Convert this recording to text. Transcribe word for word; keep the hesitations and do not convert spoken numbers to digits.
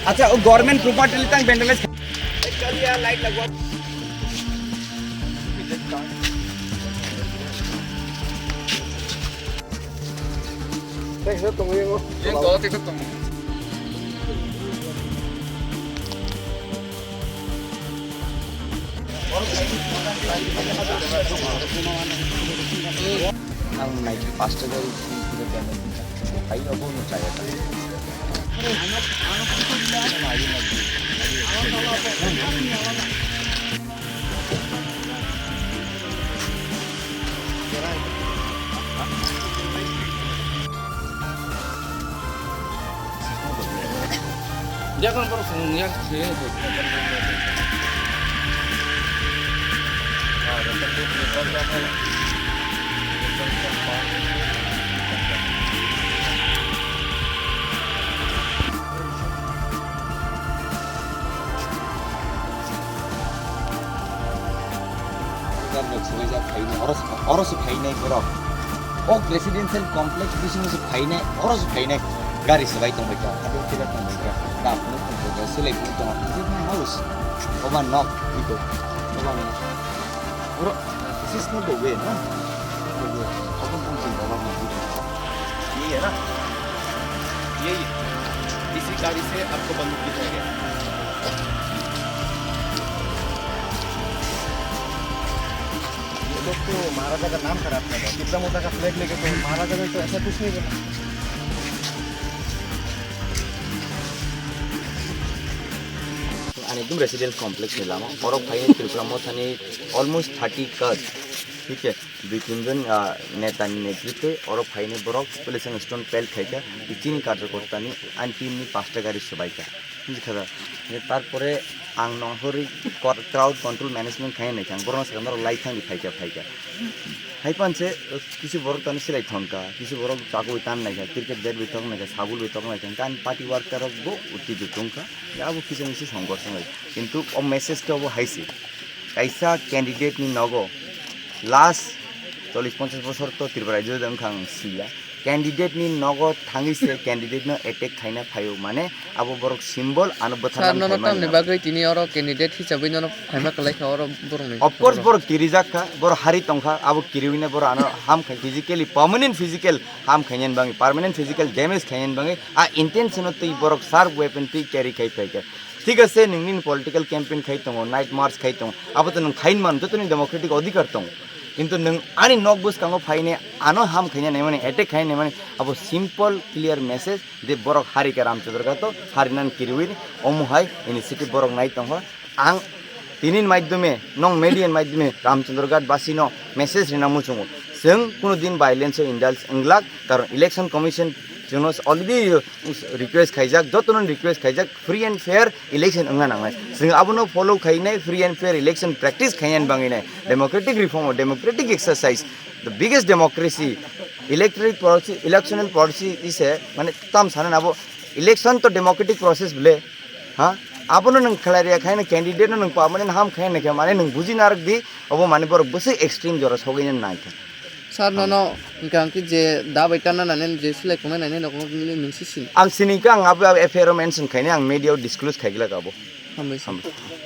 Acha, o government property litang vandalize. Chal yaar, light lagwa. Thanks, sir. Tong yang. Yang kau tengok tong. Ang naikhe paanch taka rok phai rokbo no chaya ta. Yakung borok song yak sini. Oro se phainai borok. O residential complex bisingo se phainai, oro se phainai. Gari swbai tongbai kha, abo khe tongbai kha. Dam phano tongbai kha, swlai phano tongo. This is my house. Oba nok, ito. Oba nok. Oro, this is not the way, na? Obo tong se baba. ये है ना, ये, ये। इसी गाड़ी से आपको बंदूक दिखाया गया। ये लोग तो महाराजा का नाम खराब कर रहे हैं। कितना मोटा का फ्लैग लेके तो महाराजा ने तो ऐसा कुछ नहीं बोला। Ani ekdom residence complex ni lama, borok phai Tripura Motha ni almost thirty cars, thik se dui tin jon, ah, neta ni netritwe oro phai ni borok police ang stone pelt khai kha, chini karjakorta ni ani team ni pasta gari swbai kha. Bujikha da? Tarpore ang nongkhorwi kor-, crowd control management khaina naikha ang, borokno sakha norok lai thangdi phaikha, phaikha. Haiphano se, uh, kisu borok tani silai thangkha, kisu borok chakui tan naikha, cricket bat bai tok naikha, sabul bai tok naikha, hwnkhe ani party worker rok bo utti tongkha, abo kisa misa songkor songlai. Kintu o message khe obo hai se, kaisa candidate ni nogo last chollish ponchash bosor to Tripura rajyo wngkha ang siya. Candidate ni nogo thangwi se candidate no attack khaina phaio, mane abo borok symbol, ano bwtharna. Sir, nono phaimani tamni bagwi tini oro candidate hisabwi nono phaima kwlai kha oro borok ni? Of course, borok kirijak kha, borok hari tongkha, abo kiriwina borok ano ham khai physically, permanent physical ham khainani bagwi, permanent physical damage khainani bagwi, a intention o twi borok sharp weapon twi carry khai phaikha. Thik ase, nwng nini political campaign khai tongo, night march khai tongo, abo to nwng khain man, joto ni democratic odhikar tongo. Kintu nwng ani nok bwskango phaine ano ham khaina naimani, attack khaina naimani, abo simple clear message je borok hari khe Ramchandra Ghat o harinani kiriwi omo hai initiative borok nai tongkha. Ang tini ni maidyome, nong media ni maidyome Ramchandra Ghat basi no message rina muchungo. Chwng kuno din violence o indulge wnglak, karon election commission chwngno already request khaijak, jotono request khaijak, free and fair election wngna nangnai. Chwng abono follow khainai, free and fair election practice khainani bagwi nai. Democratic reform or democratic exercise, the biggest democracy, electoral policy, electoral policy is a, mane, tam sana abo election to democratic process bole, ha? Abono nwng khlai rwya khaina candidate no nwng permanent ham khaina khe, mane, nwng buji narwk di, obo, mane, borok bwswk extreme jora sogwi naikha. Sir, nono hwnkha hwnkhe je da bai tanna nai nai, je silai khongnai nai nai rok no nini nwng si sini? Ang sini khe ang abo, abo F I R o mention khainai, ang media o disclose khaiglak abo. Hambai sir. Hambai.